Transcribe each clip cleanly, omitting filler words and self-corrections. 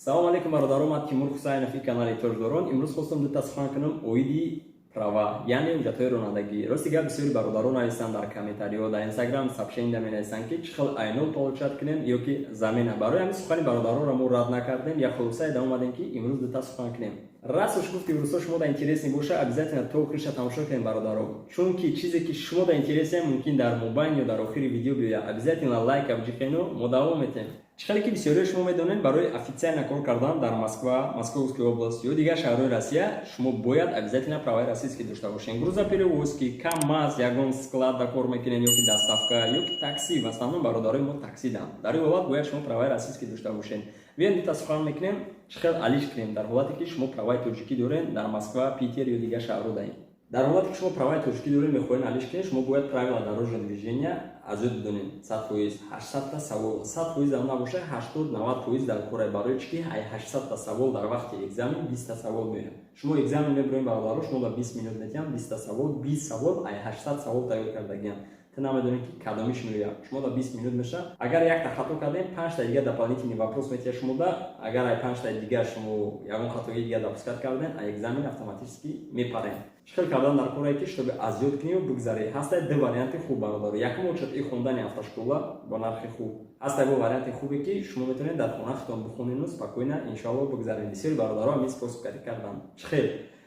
Салому алейкум, бародарон! Ман Тимур Ҳусайнов, и канали Тоҷдорон. Имрӯз хостам дута сухан кунам оиди права, яъне ҳуҷҷатҳои ронандагӣ. Рости гап, бисёри бародарон нависанд дар комментариҳо, дар Инстаграм сообщения менависанд, ки чӣ хел айнол получать кунем ё ки замена. Барои ҳамин сухани бародаронро мо рад накардем, як хулосае омадем, ки имрӯз дута сухан кунем. Раз уж гуфти рӯзҳо шумо да интересный боша, обязательно то охириша тамошо кунем, бародаро, чунки чизе ки шумо да интересен, мумкин дар мобайн ё дар охири видео биёяд. Обязательно лайка биҷиқену мо давом метем. Чӣ хеле ки бисёриҳо шумо медонед, барои официально кор кардан дар Москва, Московская область ё дигар шаҳрҳои Россия шумо бояд обязательно праваи российский дошта бошед. Грузоперевозки, КамАЗ, ягон склад кор мекунед ё ки доставка, ё ки такси, в основном бародарои мо такси дан. Дар ин ҳолат бояд шумо праваи российский дошта бошед. Биёед, дута сухан мекунем, чӣ хел алиш кунем дар ҳолате ки шумо праваи тоҷикӣ доред, дар Москва, Питер ё дигар шаҳрҳо даед. Дар ҳолате ки шумо праваи тоҷикӣ доред, мехоҳед алиш кунед, шумо бояд правила дорожного движения аз ёд бидонед 100%. 800-та савол, 100% ам набошад, 80-90% дар кора. Барои чӣ ки ай 800-та савол дар вақти экзамен 20-та савол меояд. Шумо экзамен мебироед, бародаро, шумо ба 20 минут метиҳам 20-та савол. 20 савол ай 800 савол тайёр кардагиам, ту намедонӣ, ки кадомиш меояд. Шумо да 20 минут мешавад. Агар якта хато кардем, панҷта дига дополнительный вопрос метиҳад шумо да. Агар ай панҷта дига шумо ягон хатои дига допускать кардем, ай экзамен автоматически мепарем. Чӣ хел кардан дар корае ки чтобы аз ёд кунию бигзарӣ? Ҳастай ду варианти хуб, бародаро. Якум очад и хондани автошкола бо нархи хуб. Ҳастай бо варианти хубе, ки шумо метавонед дар хона худтон бихонену спокойно, иншоалло, бигзаред. Бисёри бародаро ҳамин способ кари карданд. Чӣ хел?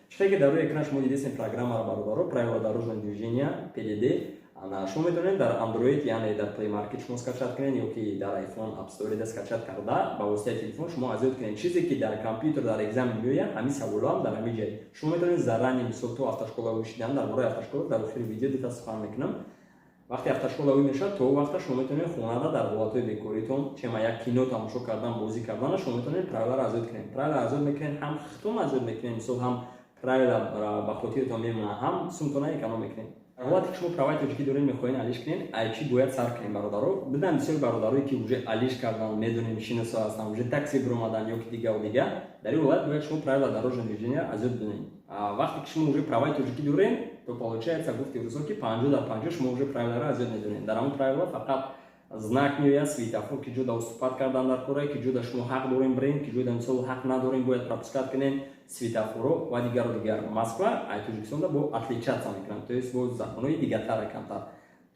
Чӣ хел ки дар рӯи экран шумо дидесем программаро, бародаро, правила дорожного движения, ПДД. Шумо метавонед дар Android, яъне дар Play Market шумо скачать кунед ё ки дар iPhone App Store да скачать карда, ба воситаи телефон шумо аз ёд кунед. Чизе ки дар компютер дар экзамен меояд, ҳамин саволҳо ҳам дар ҳамин ҷай. Шумо метавонед заранее, мисол, то автошкола шидан. Дар бораи автошкола дар охири видео дита сухан мекунам. Вақте автошкола ӯ мешавад, то вақта шумо метавонед хонада, дар ҳолатҳои бекоритон, чема як кино тамошо кардан, бозӣ кардана, шумо метавонед правиларо аз ёд кунед. Правила аз ёд мекунед, ҳам худтон аз ёд мекунед, мисол, ҳам правила ба хотиртон мемонад, ҳам сумтона эконом мекунед. Дар ҳолате ки шумо праваи тоҷикӣ доред, мехоҳед алиш кунед, ай чӣ бояд сар кунем, бародаро? Бидан, бисёри бародарое ки уже алиш кардан, медонем, шиносо ҳастанд, уже такси биромадан ё ки дигаву дига. Дар ин ҳолат бояд шумо правила дорожного движения аз ёд бидонед. Вақте ки шумо уже праваи тоҷикӣ доред, то получается, гуфти рӯзо, ки 50 дар 50 шумо уже правиларо аз ёд медонед. Дар ҳамон правила фақат знак меояд, светофор, ки ҷода уступать кардан дар кора, ки ҷода шумо ҳақ дорем бирем, ки ҷода, мисол, ҳақ надорем, бояд пропускать кунем светофоро ва дигару дигар. Москва ай Тоҷикистонда бо отличаться мекунад, то есть бо законҳои дигартара камтар,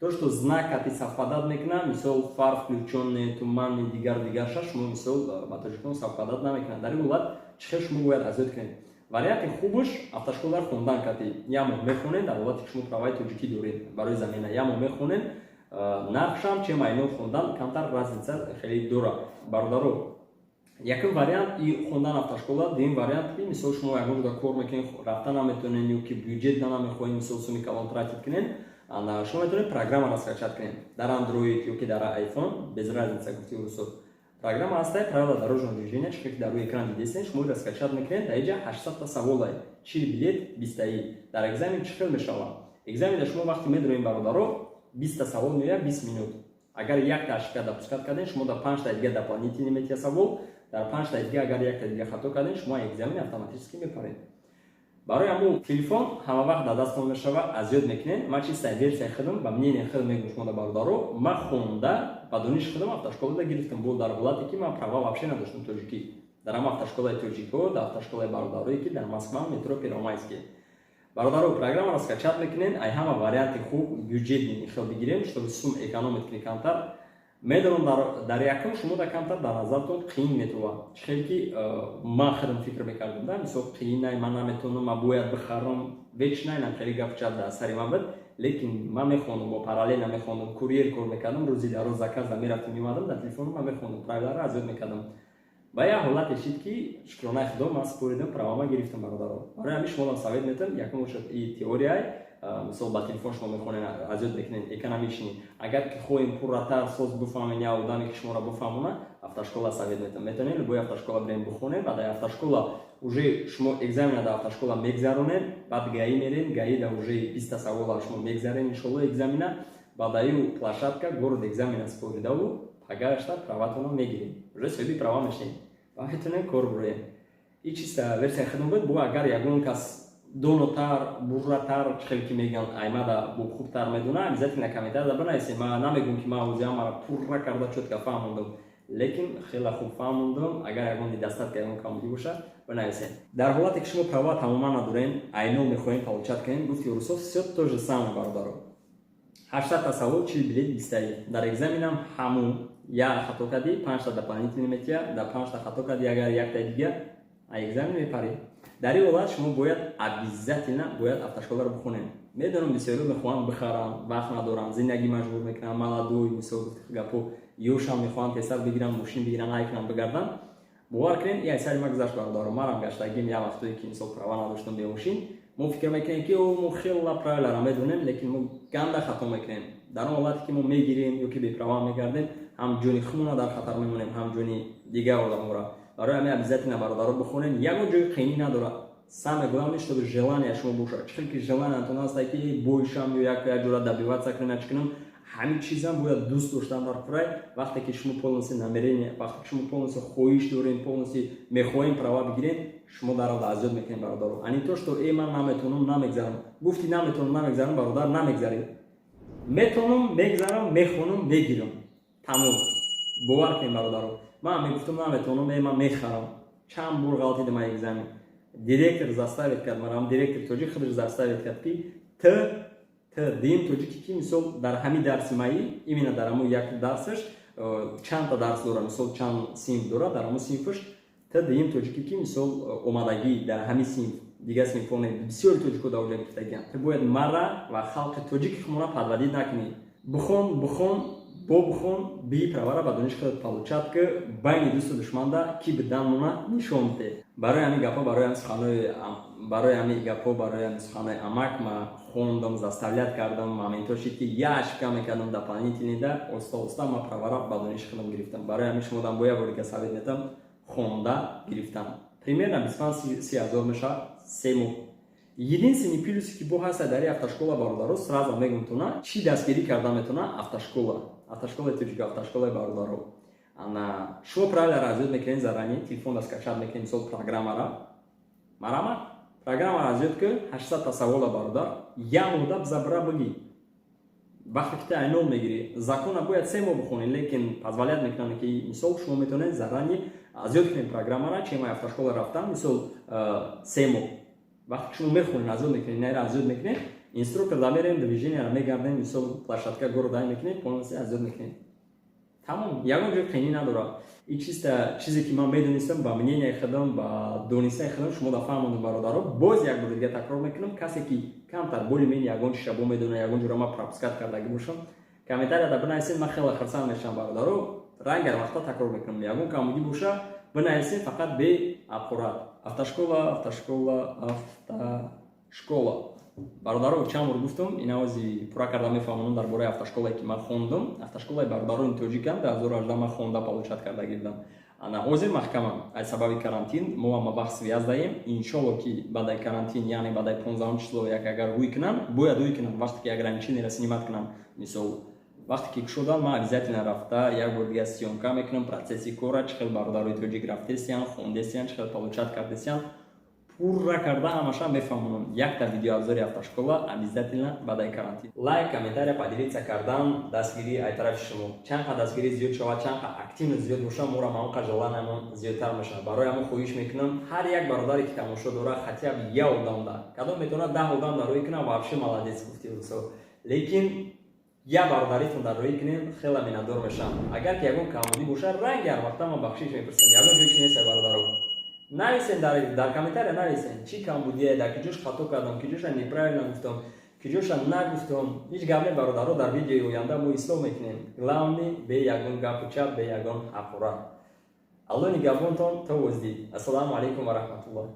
то что знак ати совпадать мекунад, мисол, фар включённый, туманный, дигару дигарша, шумо, мисол, ба Тоҷикистон совпадать намекунад. Дар ин ҳолат чӣ хел шумо бояд аз ёд кунед? Варианти хубаш автошколаро хондан кардӣ, як моҳ мехонед. Дар ҳолате ки шумо праваи тоҷикӣ доред, барои замена як моҳ мехонед. Нархшам чем айно хондан камтар разница хеле дорад, бародаро. Якум вариант и хондан автошкола. Дуюм вариант ки, мисол, шумо ягон ҷода кор мекунед, рафта наметавонед ё ки бюҷет намехоҳед, мисол, суми калон тратить кунед, шумо метавонед программаро скачать кунед дар Android ё ки дар iPhone, без разница. Гуфти урусо, программа ҳастай правила дорожного движения. Чӣ ки дар рӯи экран дидесен, шумо инро скачать мекунед. Дар инҷа 800-та саволай, 40 билет бистаи. Дар экзамен чӣ хел мешавад? Экзаменда шумо вақте медроем, бародаро, 20-та савол меояд, 20 минут. Агар якта ошибка допускать кардем, шумо дар панҷта дига дополнительный метия савол. Дар панҷта дига агар якта дига хато кардем, шумо экзамен автоматически мепаред. Барои ҳамун телефон ҳама вақт дар дастон мешава, аз ёд мекунед. Ман чиста версияи худам, ба мнение худам мегӯм шумо да, бародаро. Ман хонда, ба дониши худам автошколада гирифтам. Бо дар ҳолате ки ман права вообще надоштам тоҷикӣ, дар ҳама автошколаи тоҷикҳо, дар автошколаи бародарое ки дар Москва, метро Первомайский. Бародаро, программаро скачать мекунед. Ай ҳама варианти хуб бюджетный хел бигирем, чтобы сум экономить кунӣ камтар. Медонам, дар якум шумо да камтар дар назартон қиин метова. Чӣ хел ки ман худам фикр мекардам да, мисол, қиинай, ман наметавонам, ман бояд бихарам, вечно инам хеле гапча дар сари ман буд. Лекин ман мехондам, бо параллельно мехондам, курьер кор мекардам, рӯзи дар рӯз заказа мерафтам, меомадам, дар телефоном ман мехондам, правиларо аз ёд мекардам. Ва як ҳолате шид, ки, шукронаи Худо, ман споридам, правама гирифтам, бародаро. Барои ҳамин шумоам совет метавам: якум бошад и теорияй, мисол, ба телефон шумо мехонед, аз ёд мекунед, экономичный. Агар ки хоҳем пурратар соз бифаҳмед, як одаме ки шуморо бифаҳмона, автошкола совет метавам. Метавонед любой автошкола бирем, бихонед ва дар автошкола уже шумо экзамена дар автошкола мегзаронед, баъд ГАИ меред, ГАИ да уже 20-та савола шумо мегзаред, иншолло, экзамена. Баъд аю площадка город экзамена споридаву пагашта праватонро мегиред, уже соҳиби права мешавед ва метавонед кор буроед. И чиста версияи худам буд. Бо агар ягон кас донотар, бурратар, чӣ хеле ки мегӯянд, аймада бо хубтар медона, обязательно комментария бинависед. Ман намегӯм, ки ман ҳозир ҳамаро пурра карда, чётко фаҳмондам. Лекин хеле хуб фаҳмондам. Агар ягон недостатка, ягон камбудӣ бошад, бинависед. Дар ҳолате ки шумо права тамоман надорен, ай нол мехоҳем получать кунем, гуфти русо, все то же самое, бародаро. 800-та савол, 40 билет бистаи. Дар экзаменам ҳамун: як хато кардӣ, панҷта дополнительный метия, дар панҷта хато кардӣ, агар яктаи дига, а экзамен мепарӣ. Дар ин ҳолат шумо бояд обязательно бояд автошколаро бихонед. Медонам, бисёриҳо мехоҳанд бихаранд, вақт надоранд, зиндагӣ маҷбур мекунанд, молодой, мисол, гуфти гапо, ёшам мехоҳанд тезтар бигиранд, мошин бигиранд, ай кунанд, бигарданд. Бовар кунед, и айсари ма гузашт, бародаро. Марам гаштагим як вақтое ки, мисол, права надоштам, бемошин. Мо фикр мекунем, ки о, мо хела правиларо медонем, лекин мо ганда хато мекунем. Дар он ҳолате ки мо мегирем ё ки беправа мегардем, ҳам ҷони худмона дар хатар мемонем, ҳам ҷони дигар одаморо. Барои ҳамин обязательно, бародаро, бихонем. Ягон ҷои қийнӣ надорад. Самое главное, чтобы желание шумо бошад. Чӣ хел ки желаниятон ҳаста, ки бойшам ё як ҷора добиваться кунам, чи кунам, ҳамин чизам бояд дӯст доштан дар курай. Вақте ки шумо полностью намерение, вақте ки шумо полностью хоҳиш дорем, полностью мехоҳем права бигирем, шумо дар ҳол азёд мекунем, бародаро. А не то что «э, ман наметавонам, намегзарам». Гуфти «наметавонам, намегзарам», бародар, намегзарӣ. «Метавонам, мегзарам, мехонам, мегирам», тамом. Бовар кунем, бародаро, ман мегуфтам «наметавонам», э, ман мехарам. Чанд бор ғалтидам экзамен. Директор заставить кард марам, директор тоҷик худаш заставить кард, ки т дим тоҷики, ки, мисол, дар ҳамин дарси маи, именно дар ҳамун як дарсаш, чандта дарс дора, мисол, чанд синф дора, дар ҳамун синфаш т дим тоҷики, ки, мисол, омадагӣ дар ҳамин синф, дигар синфҳо не, бисёри тоҷико дар оҷа гирифтагианд, ту бояд мара ва халқи тоҷики худмона подводить накунӣ. Бихон, бихон, бо бихон, би правара ба дониши худат получать, ки байни дӯсту душманда ки биданмона нишон бидеҳ. Барои ҳамин гапҳо, барои ҳамин суханои, барои ҳамин гапҳо, барои ҳамин суханои амак ма хондам, заставлять кардам. Моментҳо шид, ки як ошибка мекардам дополнительный да, оста оста ма правара ба дониши худам гирифтам. Барои ҳамин шумо бо як бори дига совет метам: хонда гирифтам. Примерно 25-30 ҳазор мешавад 3 моҳ. Единственный плюсе, ки бо ҳаста дар автошкола, бародаро, сразу мегум туна, чӣ дастгирӣ карда метавона автошкола, автошколаи тоҷика, автошколаи бародаро. Ана шумо правиларо аз ёд мекунед заранее, телефонда скачать мекунед, мисол, программара. Марама программаро аз ёд ки, 800-та савола, бародар, як моҳда забра бигӣ. Вақте ки ту ай нол мегирӣ, закона бояд 3 моҳ бихонӣ, лекин позволять мекунанд, ки, мисол, шумо метавонед заранее аз ёд кунед программара, чем ай автошкола рафтан, мисол, 3 моҳ. Вақте ки шумо мехонед, аз ёд мекунед, наро аз ёд мекунед, инструктор да мерем, движенияро мегардем, мисол, площадка города мекунед, полностью аз ёд мекунед, тамом. Ягон ҷои қийнӣ надорад. И чиста чизе ки ман медонистам, ба мненияи худам, ба донистаи худам шумо да фаҳмондам, бародаро. Боз як бор дига такрор мекунам: касе ки камтар более-менее ягон чиша бо медона, ягон ҷура ман пропускать кардагӣ бошам, комментарияда бинависед, ман хеле хурсанд мешавам, бародаро. Рангар вақта такрор мекунам: ягон камбудӣ боша, бинависед, фақат бе аппарат. Автошкола, автошкола, автошкола. Бародаро, чанд бор гуфтам, инавози пурра карда мефаҳмонам дар бораи автошколае, ки ман хондам. Автошколаи бародарони тоҷикам, дар 2018 ман хонда получать карда гирдам. Ана ҳозир маҳкамам аз сабаби карантин. Мо ама вақт связь даем. Иншолло, ки баъдаи карантин, яъне баъдаи 15 число як агар ҳуй кунам, бояд ҳуй кунам, вақте ки ограничениеро снимать кунам, мисол, вақте ки кушодан, ман обязательно рафта як бор дига съёмка мекунам процесси кора, чӣ хел бародарои тоҷик рафтесиян, хондесиян, чӣ хел получать кардесиян, пурра карда ҳамаша мефаҳмонам. Якта видеообзори автошкола обязательно баъдаи карантин. Лайк, комментария, поделиться кардан, дастгирӣ ай тарафи шумо. Чанд қа дастгирӣ зиёд шавад, чанд қа активно зиёд боша, мора маонқа желаниямон зиёдтар мешавад. Барои ҳамон хоҳиш мекунам, ҳар як бародаре ки тамошо дора, хотя бы як одамда, кадом метавонад 10 одам дар рӯй кунам, вообще молодец, гуфти русо, лекин як бародаритон дар рӯй кунем, хеле миннатдор мешавам. Агар ки ягон камбудӣ боша, ранги ҳар вақта ман бахшиш мепурсам. Ягон ҷой чи нест, бародаро, нависен, дар комментария нависен, чӣ камбудие, дар киҷош хато кардам, киҷоша неправильно гуфтам, киҷоша нагуфтам. Ҳеҷ гап не, бародаро, дар видеои оянда мо ислоҳ мекунем. Главный, бе ягон гапу чап, бе ягон ҳақорат. Алло нигаҳбонтон, то боздид. Ассалому алайкум ва раҳматуллоҳ.